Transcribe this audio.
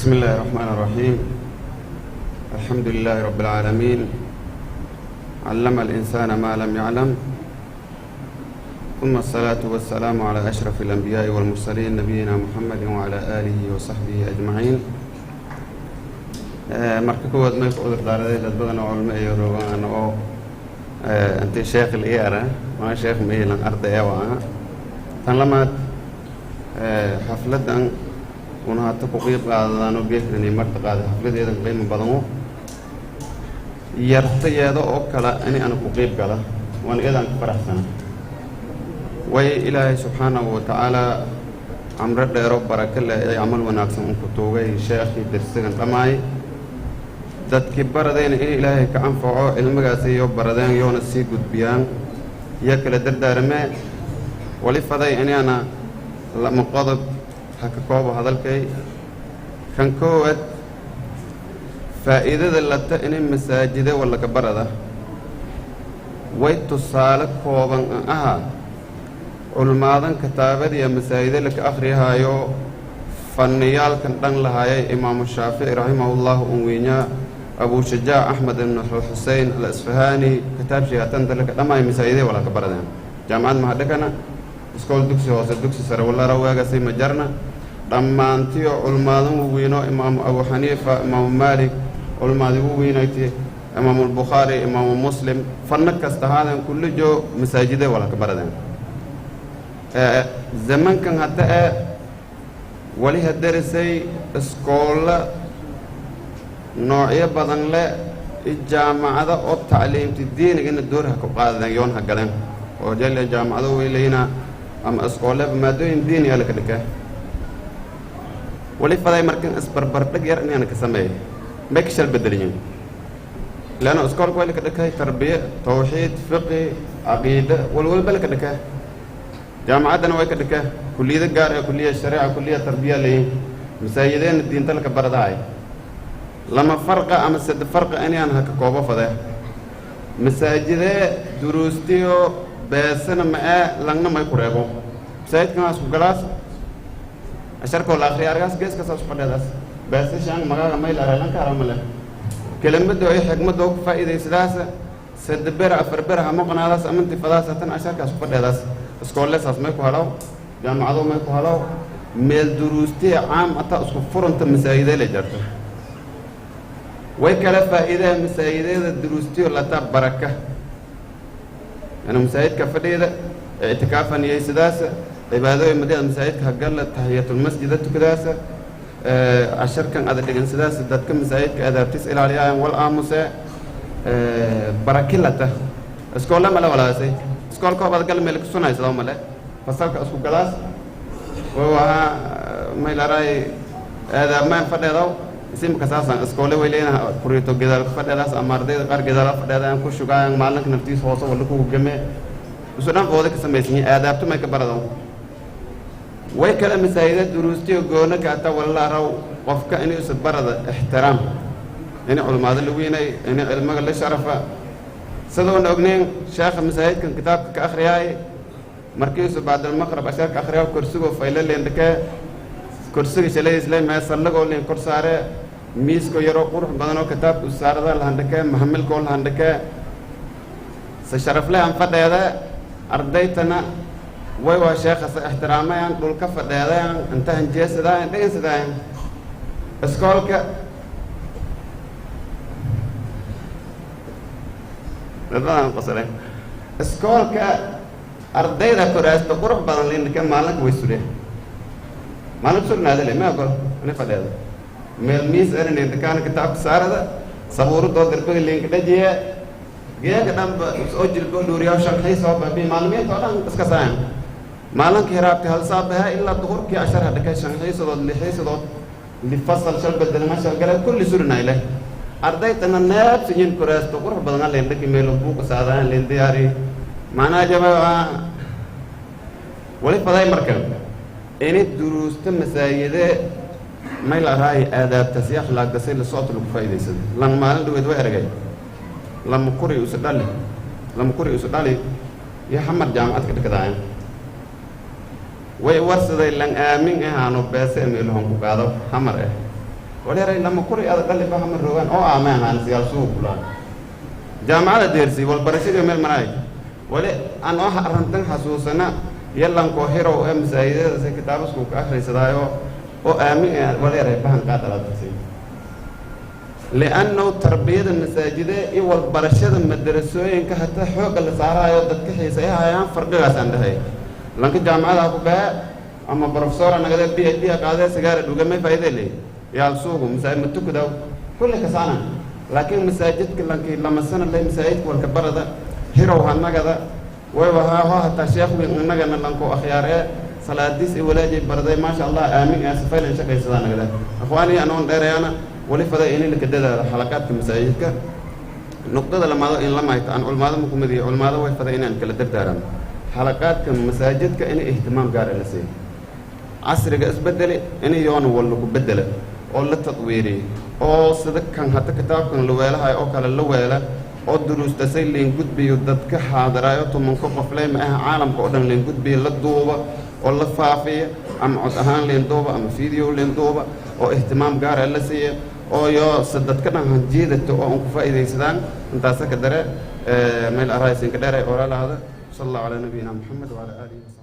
بسم الله الرحمن الرحيم. الحمد لله رب العالمين، علم الإنسان ما لم يعلم، ثم الصلاة والسلام على أشرف الأنبياء والمرسلين، نبينا محمد وعلى آله وصحبه أجمعين. Marka koowaad, may ku cudur daaraday dad badan oo culmo iyo rogaan oo intay sheekh la ara maa sheekh maylan arday waa. Tan lamaad, xafladan una hata ku qiib qaadadaano geekani marta qaaday xafladeedan qiimo badano yartayeeda oo kale ini ana ku qiib gala waan iyadan ka faraxsana. Way Ilaahay subxaanahu wa tacaala camro dheero barako leh ay camal wanaagsan un ku tuugay sheekhii dersigan dhammaay, dadkii baradayna in Ilaahay ka anfaco cilmigaas iyo baradeen yoona sii gudbiyaan iyo kala dardaaramee. Wali faday inaana lama qodob ha ka koobo hadalkay. Kan koowaad, faa'iidada lata inay masaajide wallaka barada way tusaale kooban an ahaa culmaadan kitaabadiiya masaajide laka akhriyahaayo fanniyaalkan dhan lahaayay, Imaamu Shaafici raximahullahu un weynaa, Abushajaac Axmed ibn Xusein Al-Isfahaani, kitaabshigatanta laka dhammaay masaajide walaka baradeen. Jaamacad mahadhakana, iskool dugsi hoose, dugsi sare wallara waagasay ma jarna. Dhammaantiyo culmaadan waweynoo, Imaamu Abu Xaniifa, Imaamu Maalik, culmaadi waweynayte, Imaamu Albukhaari, Imaamu Muslim, fanno kasta haadan kullijo masaajide walaka baradeen. Zamankan hadda ee wali ha derisay iskoolla noocyo badan leh, jaamacado oo tacliimta diinigana door ha ku qaadadeen yoon ha galeen oo jelle jaamacado weyleyna ama iskooleba maadooyin diini laka dhika. Wali faday markan isbarbardhig yar inaana ka sameeyay may ka shal bedeliyin, leanna iskoolka waa laka dhikay tarbiye, tawxiid, fiqi, caqiide, walwalba laka dhika. Jaamacaddana way ka dhika kuliyado gaar ee kuliya shareeca, kuliya tarbiya leeyihin. Masaajideenna diinta laka baradahay. Lama farqa ama sade farqa inaan haka koobo fade: masaajidee duruustiyo beesana ma-ee langna may ku reebo. Masaajidkan waa isku galaas, asharkoo la akriya argaas geeskaas isku fadheedaas, beesashaan magaaga may la lanka harama leh, kelimada ay xigmadda ku faa'iidaysadaas sade ber afar ber hama qonaadaas amanti fadaas tan asharkaas ku fadheedaas. Iskoollesaas may ku helaw, jaamacado may ku helaw, meel duruustiya caam ata isku furanta masaajidee la jarto. Way kala faa'iidaha masaajideeda duruustiyo lataa baraka, yani masaajidka fadhiyada ictikaafa niyeysadaasa, cibaadooyin madeeda masaajidka hagalla, taxiyatulmasjida tukadaasa, casharkan ada dhigansadaasa, dadka masaajidka adaabtis ilaaliyaayan, wal aamuse, baraki lata. Iskoolle male walaasay, iskoolka hobaad gal meel kusunaysado male, fasalka isku galaas way wahaa maylaraay aadaabmaan fadheedaw isimka saasan. Iskoole wayleyna kuriito gadaal ku fadheedaas ama ardayda qaar gadaala fadheedaan ku shugaayan, maalinka naftiis hoose walla kugu game isu dhan fooda ka samaysan yihin, aadaabto may ka baradaw. Way kale masaajida duruustiyo goona kaata walla raw qofka inuu isa barada ixtiraam, ini culmaado la weynay, ini cilmiga la sharafa. Sidoona ogneyn, sheekha masaajidkan kitaabka ka akhriyaay markiisu bacdalmaqrab asharka akhriyaa, korsigoo faylo leendhakee, korsiga shaladiis le mee sallagoo leen kor saare, miiskoo yaroo qurux badanoo kitaabka u saarada lahandhakee, mahamilkoo lahandhakee, se sharafle aan fadheeda. Ardaytana way waa sheekhasa ixtiraamayaan, dhulka fadheedayaan, intahan jeesadaayan, dhegansadaayan. Iskoolka dadadaan qosolay, iskoolka ardayda koraasta qurux badan lindhaka, maalinka way sureen, maalin surnaada le ma ogol ini fadheeda meel miis erin kitaabka saarada, sabuuradoo darbaga linka dhajiya, geega dhanba soo jilbo dhuuriyaa shanxii soo baabi maalimiinta oo dhan iska saayan. Maalinka hiraabti hal saabaha ilaa duhurkii ashar hadhakay, shanxiisadood lixiisadood lifasal shal bedelma shal gale kulli surinay leh. Ardaytana neebsiyin kuraasto qurux badan leen dhaki, meelo buuqa saadaan leen diyaari. Macnaha jamaa wali faday markan ini duruusta masaajide may la raay aadaabtaasi akhlaaqdasi la socota lagu faa'iidaysado. Lan maalin dhaweed way ergay lama kuri usu dhali, lama kuri usu dhali iyo Xamar jaamacad ka dhikadaayan. Way warsaday lan aamin ahaano beese meelahon ku qaado Xamar. Waleeray lama kuri ada dhali baha ma rogaan oo aamay ahaan siyaal suuq kulaan jaamacada deersi walbarashadii meel maraay. Wali aan oo arrintan xasuusana yallankoo hirow ee masaajidada si kitaabasku ka akhrisadaayo oo aamin ee waleeray bahan qaad alaabtasay, liannahu tarbiyada masaajide iyo walbarashada madarasooyinka hataa xoogga la saaraayo dadka xiisayahayaan farqigaasaan dhahay. Lanka jaamacada ha ku bahe ama professor nagade, PhD ha qaadee, sigaara dhuga, may faa'iide leey? Yaal suugu masaajid ma tukudaw kulli kasaana. Laakiin masaajidka lankii 2 sano leh masaajidka walka barada, hirow ha nagada, way wahaa ho hataa sheekh weyn unagana lanko akhyaar ee salaadiis i walaajay baraday, maasha Allah, aamin ee safaylan shaqaysadaa nagada. Akhwaanii, anoon dheerayaana, wali faday ini laka dadaalo xalaqaadka masaajidka. Nuqdada lamaado in la mayto aan culmaado ma kumid iyo culmaado way faday inaan kala dardaarano xalaqaadka masaajidka in ihtimaam gaar la siiyo. Casriga isbedeli in yoona wal lagu bedela oo la tadwiiriyo oo sida kan hadda kitaabkan la weelahayo oo kale la weela oo duruustasay leen gudbiyo dadka xaadiraayo 10-ka qofley ma aha, caalamka oo dhan leen gudbiyo, la duuba oo la faafiya, ama cod ahaan leen duuba ama video leen duuba, oo ihtimaam gaara la siiya oo yo se dadka dhan hanjiidato oo aan ku faa'iidaysadaan. Intaasa ka dare meel araysinka dheeray oolalaada. Sal Allahu calaa nabiyina Moxamed wacalaa aalihi wasaxbi.